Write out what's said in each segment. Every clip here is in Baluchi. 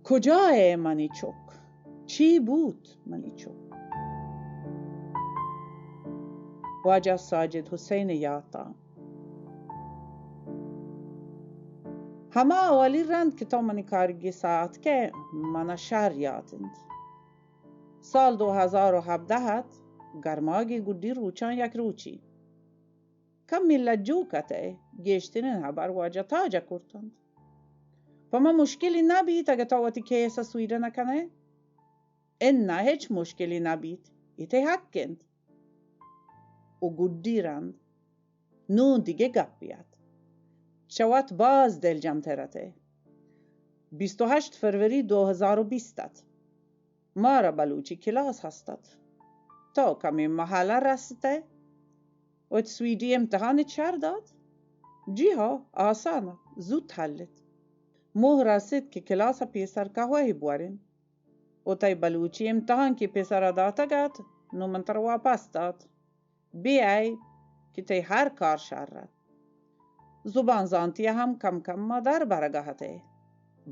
کجا ئے منی چک؟ چی بوت منی چک؟ واجہ ساجد حسین ءِ یاتاں۔ ہما اولی رند کہ تو منی کارگی ساعت کہ من ءَ شر یات انت۔ سال دو ہزار و ہبدہ ات، گرماگی گڈی روچاں یک روچی۔ کمی لجوک ات ئے، گیشترین ہبر واجہ تاج ءَ کرتنت۔ پہ من مشکلی نہ بیت اگہ تو وتی کیس ءَ سویڈن ءَ کن ئے؟ اناں، ہچ مشکلی نہ بیت، اے تئی حق انت۔ و گڈی رند نوں دگہ گپے ات۔ چہ وت باز دلجم تر ات ئے۔ بیست و ہشت فروری دو ہزار و بیست ات۔ مارا بلوچی کلاس ہست ات۔ تو کمے محل ءَ رست ئے؟ وت سویڈی امتحان ءَ شر دات؟ جی ہاں، آسان ات، زوت حل ات۔ موہ رست کہ کلاس ءَ پیسر کہوہ ءَ بورین۔ و تئی بلوچی امتحان کہ پیسر ءَ داتگ ات، نوں من ترا واپس دات۔ بے ائے کہ تئی ہر کار شر ات۔ زبان زانتی ءَ ہم کم کم ما در برگ ءَ ات ئے۔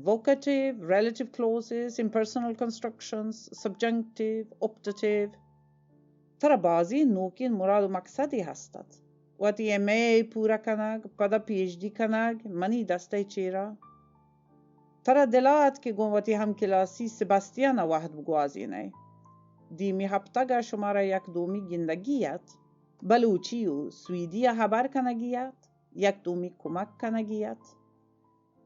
Vocative, relative clauses, impersonal constructions, subjunctive, optative۔ ترا بازیں نوکیں مراد و مقصدے ہست ات۔ وتی ایم اے پورا کنگ، پدا پی ایچ ڈی کنگ، منی دست ءِ چیرا۔ ترا دل ءَ ات کہ گوں وتی ہمکلاسی سباستیان ءَ وہد بگوازین ئے۔ دیمی ہپتگ ءَ شمارا یک دومی گندگی ات، بلوچی و سویدی ءَ ہبر کنگی ات، یک دومی کمک کنگی ات۔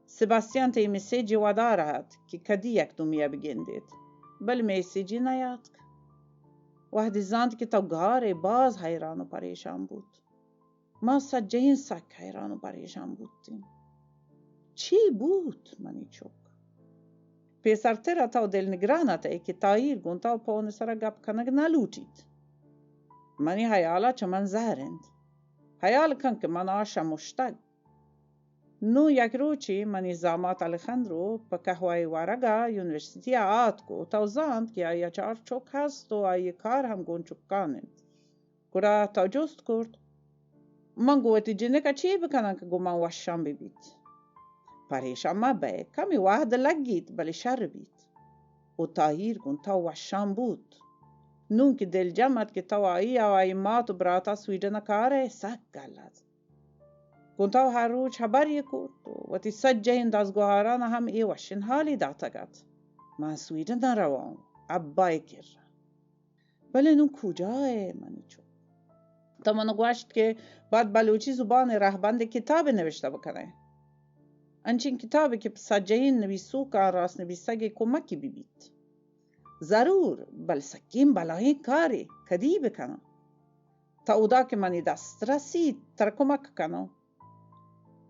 سباستیان تئی میسج ءِ ودار ءَ ات کہ کدی یک دومی ءَ بگندیت، بلے میسجے نیاتک۔ وہدے زانت کہ تو گار ئے، باز حیران و پریشان بوت۔ ما سجہیں سک حیران و پریشان بوتیں۔ چی بوت منی چک؟ پیسرتر ءَ تو دل نگران ات ئے کہ تاہیر گوں تو پون ءِ سرا گپ کنگ نہ لوٹیت۔ منی حیال ءَ چہ من زہر انت۔ حیال کن کہ من آ شمشتگ۔ نوں یک روچے منی زامات الخندرو پہ کہوہ ءِ ورگ ءَ یونیورسٹی ءَ آتک و تو زانت کہ آئی ءَ چار چک ہست و آئی ءِ کار ہم گوں چکان انت۔ گڑا تو جست کرت، من گوں وتی جنک ءَ چے بکناں کہ گوں من وشان بہ بیت؟ پریشان مہ بئے، کمے وہد لگیت، بلے شر بیت۔ و تاہیر گوں تو وشان بوت۔ نوں کہ دلجم ات کہ تو آئی ءَ و آئی مات و برات ءَ سویڈن ءَ کار ئے، سک گل ات۔ گوں تو ہر روچ ہبرے کرت و وتی سجہیں دزگوہاران ءَ ہم اے وشیں حالے داتگ ات۔ من سویڈن ءَ رواں، ابا ءِ کرا۔ بلے نوں کجا ئے منی چک؟ تو من ءَ گوشت کہ باید بلوچی زبان ءِ رہبند ءِ کتابے نوشتہ بکن ئے۔ انچیں کتابے کہ پہ سجہیں نویسوکاں راست نویسگ ءِ کمکے بہ بیت۔ ضرور، بلے سکیں بلاہیں کارے، کدی بکناں؟ تا اودا کہ منی دست رسیت، ترا کمک کناں۔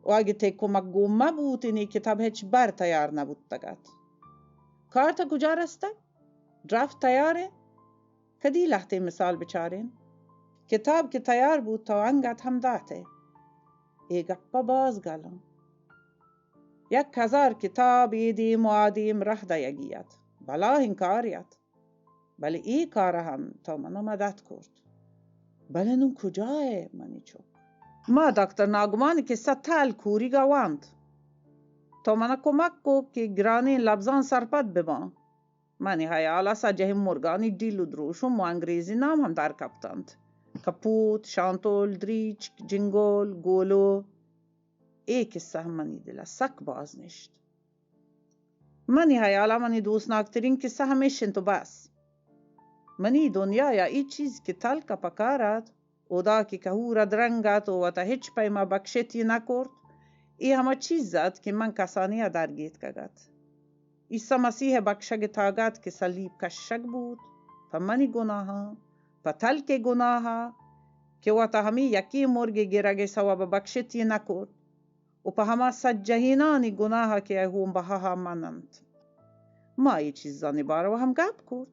و اگہ تئی کمک گون مہ بوتیں، اے کتاب ہچبر تیار نہ بوتگ ات۔ کار تا کجا رستگ؟ ڈرافٹ تیار انت؟ کدی لہتیں مثال بچارین۔ کتاب کہ تیار بوت، تو انگت ہم دات ئے۔ اے گپ ءَ باز گلاں۔ یک ہزار کتاب اے دیم و آ دیم رہ دئیگی ات۔ بلاہیں کارے ات۔ بلے اے کار ءَ ہم تو من ءَ مدد کرت۔ بلے نوں کجا ئے منی چک؟ ما دکتر ناگمان ءِ کسہ تل کوریگ ءَ وانت۔ تو من ءَ کمک کو کہ گرانیں لبزاں سرپد بباں۔ منی ہیال ءَ سجہیں مرگانی ڈیل و دروشم و انگریزی نام ہم در کپتنت۔ کپوت، شانتل، دریچک، جنگل، گولو۔ اے کسہ ہم منی دل ءَ سک باز نشت۔ منی ہیال ءَ منی دوستناکترین کسہ ہمیش انت و بس۔ منی دنیا ءَ اے چیز کہ تلک ءَ پکار ات، اودا کہ کہور ءَ درنگ ات و وت ءَ ہچ پیما بکشتی نہ کرت، اے ہما چیز ات کہ من کسانی ءَ درگیتکگ ات۔ عیسی مسیح ءِ بکشگ ءِ تاگت کہ صلیب کشگ بوت، پہ منی گناہاں، پہ تلک ءِ گناہ ءَ کہ وت ءَ ہمے یکیں مرگ ءِ گرگ ءِ سوب ءَ بکشتی نہ کرت، و پہ ہما سجہینانی گناہ کہ اے ہون بہا من انت۔ ما اے چیزانی باروا ہم گپ کرت۔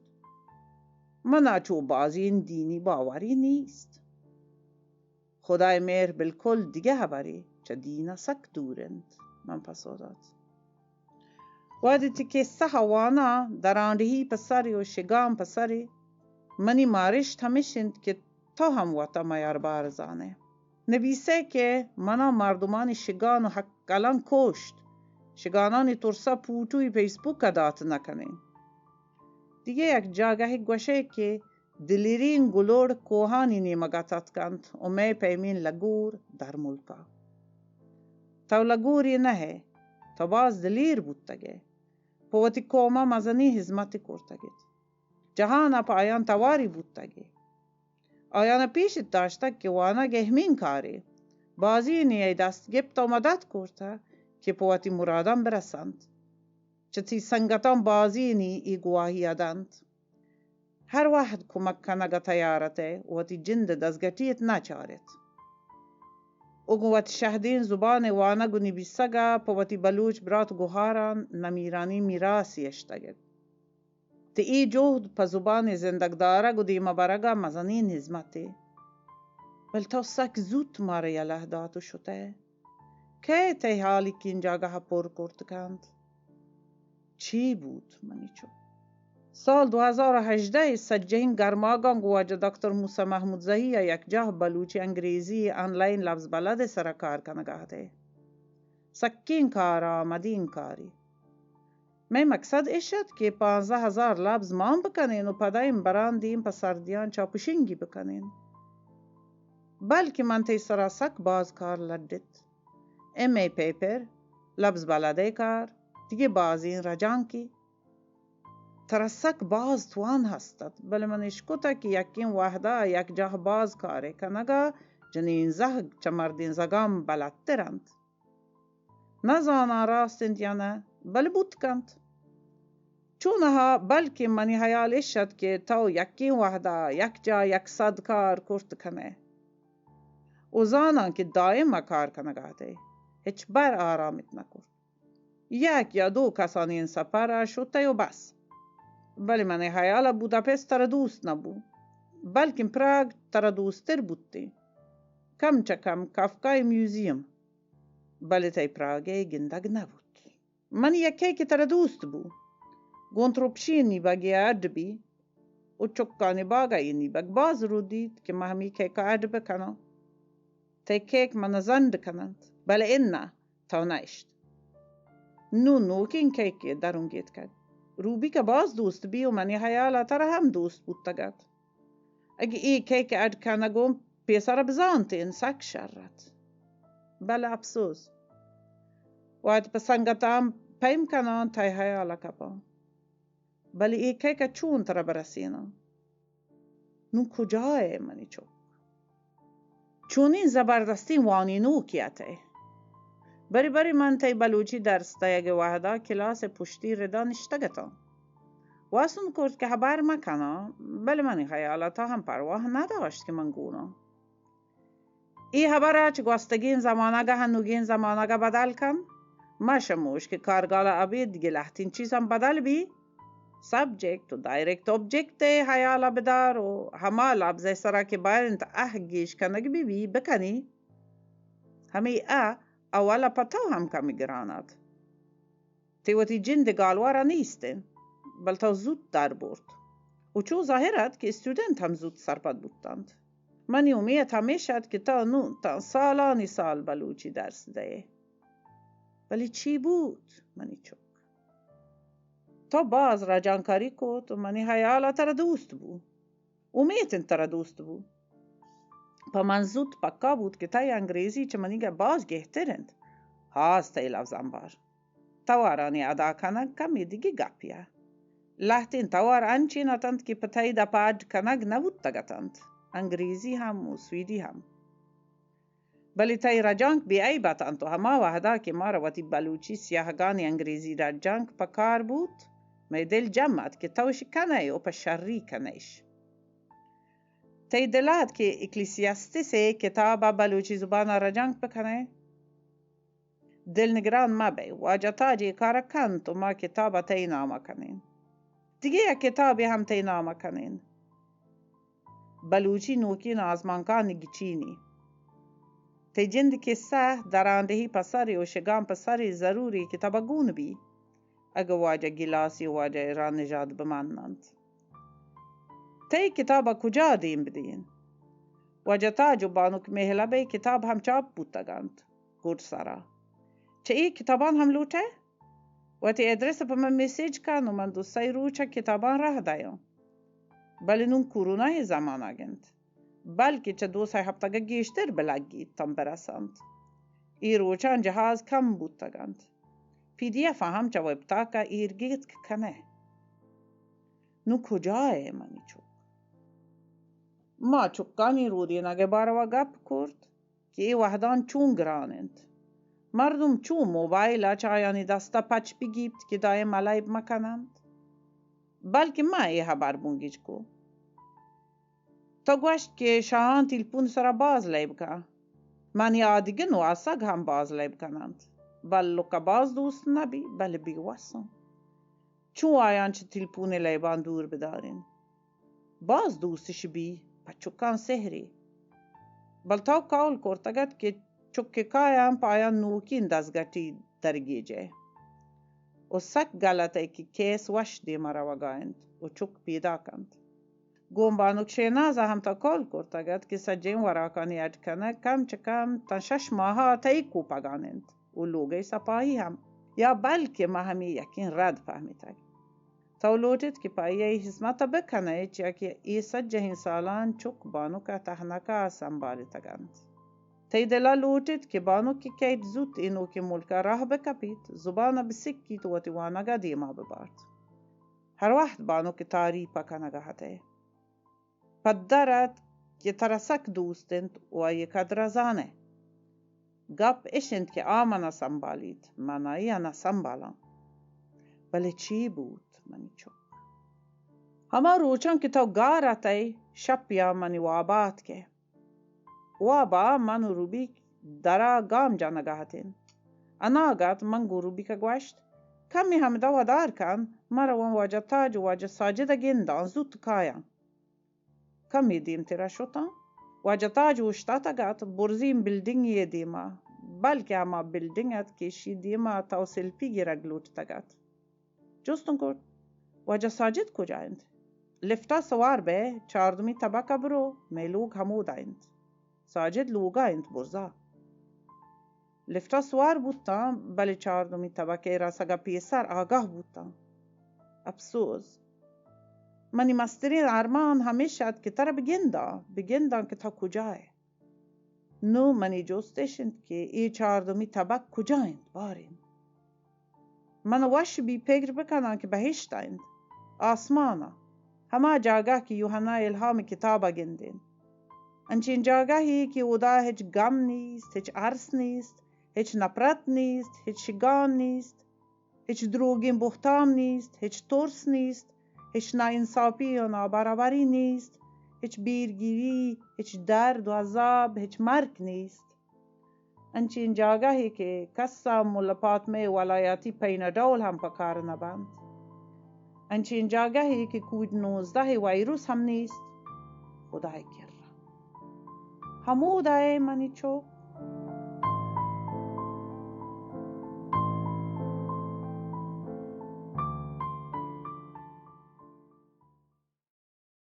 منا چو بازین دینی باوری نیست۔ خدائے مہر بالکل دگہ ہبرے، چہ دین ءَ سک دور انت، من پسو دات۔ وہدے تئی کسہ ءَ واناں، درانڈہی پہ سرے و شگان پہ سرے، منی مارشت ہمیش انت کہ تو ہم وت ءَ میاربار زان ئے۔ نبیس ئے کہ منا مردمانی شگان و ہکلاں کشت، شگانانی ترسا پوٹوی فیسبوک ء دات نہ کنیں۔ دگہ یک جاگہے گوشئے کہ دلیریں گلوڑ کوہانی نیمگا تتکنت و مئے پیمیں لگور در ملکا۔ تو لگورے نہ ئے، تو باز دلیر بوتگ ئے، پہ وتی قوما مزنیں ہزمتے کرتگ ات۔ جہانا پہ آیان توارے بوتگ ئے۔ آیانا پیشت داشتگ کہ وانگ اہمیں کارے۔ بازینے ای دست گپت و مدد کرتہ کہ پہ وتی مراداں برسنت۔ چہ تئی سنگتاں بازینے ای گواہیا دنت۔ ہر وہد کمک کنگا تیار ات ء وتی جند ء دزگٹی ات نہ چارت۔ و گوں وتی شہدیں زبان ء وانگ و نبیسگ ء پہ وتی بلوچ برات گہاراں نمیرانیں میراثے اشتگ ات۔ تئی اے جہد پہ زبان ء زندگ دارگ و دیما برگ ء مزنیں ہزمتے۔ بلے تو سک زوت مارا یلہ دات و شتئے۔ کئے تئی ہالیکیں جاگہ ء پر کرت کنت؟ چی بوت منی چک؟ سال دو ہزار و ہژدہ ء سجہیں گرماگاں گوں واجہ دکتر موسی محمودزئی ء یکجاہ بلوچی انگریزی آنلائن لبز بلد ء سرا کار کنگا ات ئے۔ سکیں کارآمدیں کارے۔ مئے مقصد اش ات کہ پانزدہ ہزار لبز مان بکنین و پدا امبراں دیم پہ سردیاں چاپشنگی بکنین۔ بلکہ من تئی سرا سک باز کار لڈت۔ ایم اے پیپر، لبز بلدئے کار، دگہ بازیں رجانکے۔ ترا سک باز توان ہست ات، بلے من اشکتہ کہ یکیں وہدا یکجاہ باز کارے کنگا جنین زہگ چہ مردین زگاں بلدتر انت۔ نہ زاناں راست انت یا نہ، بلے بوت کنت۔ چونہا، بلکیں منی ہیال اش ات کہ تو یکیں وہدا یکجاہ یک سد کار کرت کنئے۔ و زاناں کہ دائم ء کار کنگا ات ئے، ہچبر آرامت نہ کرت۔ یک یا دو کسانیں سپر ء شتئے و بس۔ بلے منی ہیال ء بوداپست ترا دوست نہ بو، بلکیں پراگ ترا دوستر بوتیں۔ کم چہ کم کافکائے میوزیم۔ بلے تئی پراگ ء گندگ نہ بوت۔ منی یکے کہ ترا دوست بو، گوں ترپشی نیبگے اڈ بی و چکانی باگا اے نیبگ باز رودیت کہ ما ہمے کیکا اڈ بکناں۔ تئی کیک منا زنڈ کننت، بلے اناں، تو نہ اشت۔ نوں نوکیں کیکے درونگیتکگ۔ روبیکا باز دوست بی و منی ہیالا ترا ہم دوست بوتگ ات۔ اگہ اے کیک اڈ کنگ و پیسرا بزانتین سک شر ات۔ بلے اپسوز۔ وہد پہ سنگتاں پیم کناں تئی ہیالا کپاں۔ بلے اے کیک چون ترا برسیناں؟ نوں کجا ئے منی چک؟ چونیں زبردستیں وانینوکے ات ئے۔ برے برے من تئی بلوچی درس دئیگ ء وہدا کلاس ء پشتی ردا نشتگ اتاں۔ واسن کرت کہ ہبر مکناں، بلے منی ہیالا تاں ہم پرواہ نداشت کہ من گوناں۔ اے ہبرا چہ گوستگیں زمانگ ء ہنوگیں زمانگ ء بدل کن۔ مہ شموش کہ کارگال ء ابید دگہ لہتیں چیز ہم بدل بی۔ سبجیکٹ و ڈائریکٹ آبجیکٹ ء ہیال ء بدار و ہما لبز ء سرا کہ بارنت اہ گیش کنگ بہ بی بکنی۔ ہمے اہ اول ء پہ تو ہم کمے گران ات۔ تئی وتی جند ء گالوار ء نیست انت، بل تو زوت در برت۔ و چو ظاہر ات کہ اسٹوڈنٹ ہم زوت سرپد بوتنت۔ منی امیت ہمیش ات کہ تو نوں تاں سالانی سال بلوچی درس دئے۔ بلے چی بوت منی چک؟ تو باز رجانکاری کت و منی ہیال ء ترا دوست بو۔ امیت انت ترا دوست بو۔ پہ من زوت پکا بوت کہ تئی انگریزی چہ منیگا باز گہتر انت۔ ہاس تئی لبز امبار۔ توارانی ادا کنگ کمے دگہ گپے ء۔ لہتیں توار انچین اتنت کہ پہ تئی دپ ء اڈ کنگ نہ بوتگ اتنت، انگریزی ہم و سویڈی ہم۔ بلے تئی رجانک بے عیب اتنت و ہما وہدا کہ مارا وتی بلوچی سیاہگانی انگریزی رجانک پہ کار بوت، مئے دل جم ات کہ تو اش کنئے و پہ شری کنئے اش۔ تئی دل ات کہ اکلیسیاستس ء کتاب ء بلوچی زبان ء رجانک بکنئے؟ دلنگران مہ بئے، واجہ تاج اے کار ء کنت و ما کتاب ء تئی نام ء کنین۔ دگہ یک کتابے ہم تئی نام ء کنین۔ بلوچی نوکیں آزمانکانی گچینی۔ تئی جند کسہ، دراندہی پہ سرے و شگان پہ سرے ضروری کتاب ء گون بی۔ اگہ واجہ گلاسی و واجہ ایران نژاد بماننت۔ تئی کتاب ء کجا دیم بدین؟ واجہ تاج و بانک مہلب ء کتاب ہم چاپ بوتگ انت۔ گڈ سرا۔ چہ اے کتابان ہم لوٹئے؟ وتی ایڈریس پہ من میسج کن و من دو سئے روچ ء کتاباں راہ دیاں۔ بلے نوں کورونای زمانگ انت، بلکہ چہ دو سئے ہپتگ ء گیشتر بلگیت تاں برسانت۔ اے روچاں جہاز کم بوتگ انت۔ پی ڈی ایف ء ہم چہ ویب تاک ء ایر گیتک کنئے۔ نوں کجا ئے منی چک؟ ما چکانی رودینگ ء باروا گپ کرت کہ اے وہداں چون گران انت۔ مردم چون موبائل ء چہ آیانی دست ء پچ بگیپت کہ دائم ء لیب مکننت۔ بلکہ ما اے ہبر بنگیج کو۔ تو گوشت کہ شاہاں تلپون سرا باز لیب کن۔ منی آدگہ نواسگ ہم باز لیب کننت۔ بل لکہ باز دوست نبی، بلے بی وسوں۔ چون آیان چہ تلپون لیبان دور بدارین؟ باز دوستش بی، پہ چکان سہری۔ بل تو قول کرتگت کہ چک کایان پایان نوکین دزگٹی درگیجئے۔ و سک غلطئے کہ کیس وش دیما روگا انت و چک پیداک انت۔ گوں بانک شہناز ء ہم تو قول کرتگ ات کہ سجیں وراکانی اڈ کنگ کم چہ کم تاں شش ماہ ء تئی کوپگان انت و لوگئے سپاہی ہم، یا بلکہ ما ہمے یکیں رد پہمیتگ۔ تو لوٹیت کہ پہ آئی ء ہزمت ء بکنئے، چیا کہ اے سجہیں سالان چک بانک ء تہنکہ ء سنبھالتگ انت۔ تئی دل ء لوٹیت کہ بانک کہ کئیت زوت اے نوکیں ملک ء راہ بکپیت، زبان ء بسکیت و وتی وانگ ء دیما ببارت۔ ہر وہد بانک ء تعریپ ء کنگ ء اتئے۔ پدر ات کہ ترا سک دوست انت و آئی ء قدر ء زانئے۔ گپ اش انت کہ آ من ء سنبھالیت، من آئی ء نہ سنبھالاں۔ بلے چی بوت منی چک؟ ہما روچاں کہ تو گار اتئے، شپیا منی واب ء اتکئے۔ وابا من و روبیک درا گام جنگا اتیں۔ اناگت من گوں روبیکا گوشت، کمے ہمدا ودار کن، من رواں واجہ تاج و واجہ ساجدا گنداں، زوت کایاں۔ کمے دیمترا شتاں۔ واجہ تاج اوشتاتگ ات، برزیں بلڈنگے دیما، بلکہ ہما بلڈنگ ات کہ اشی دیما تو سیلفی گرگ لوٹتگ ات۔ جستم کرت، واجہ ساجد کجا انت؟ لفٹا سوار بئے، چاردمی تبکا برو، مئے لوگ ہمودا انت۔ ساجد لوگا انت برزا۔ لفٹا سوار بوتاں، بلے چاردمی تبکئے رسگا پیسر آگاہ بوتاں۔ اپسوز۔ منی مستریں ارمان ہمیش ات کہ ترا بگنداں، بگنداں کہ تو کجا ئے۔ نوں منی جست اش انت کہ اے چاردمی تبک کجا انت؟ باریں من وش بی پگر بکناں کہ بہشت ء انت، آسمان ء، ہما جاگہ کہ یوحنا الہام کتاب ء گندین۔ انچین جاگہے کہ اودا ہچ گم نیست، ہچ ارس نیست، ہچ نپرت نیست، ہچ شگان نیست، ہچ دروگیں بہتام نیست، ہچ ترس نیست، ہچ ناانصافی و نابرابری نیست، ہچ بیرگیری، ہچ درد و عذاب، ہچ مرگ نیست۔ انچین جاگہے کہ کسا ملا پاتمہ ولایاتی پیناڈول ہم پکار نہ بنت۔ انچین جاگہے کہ کوویڈ نوزدہ وائروس ہم نیست۔ خدائے کرا۔ ہمودا ئے منی چک؟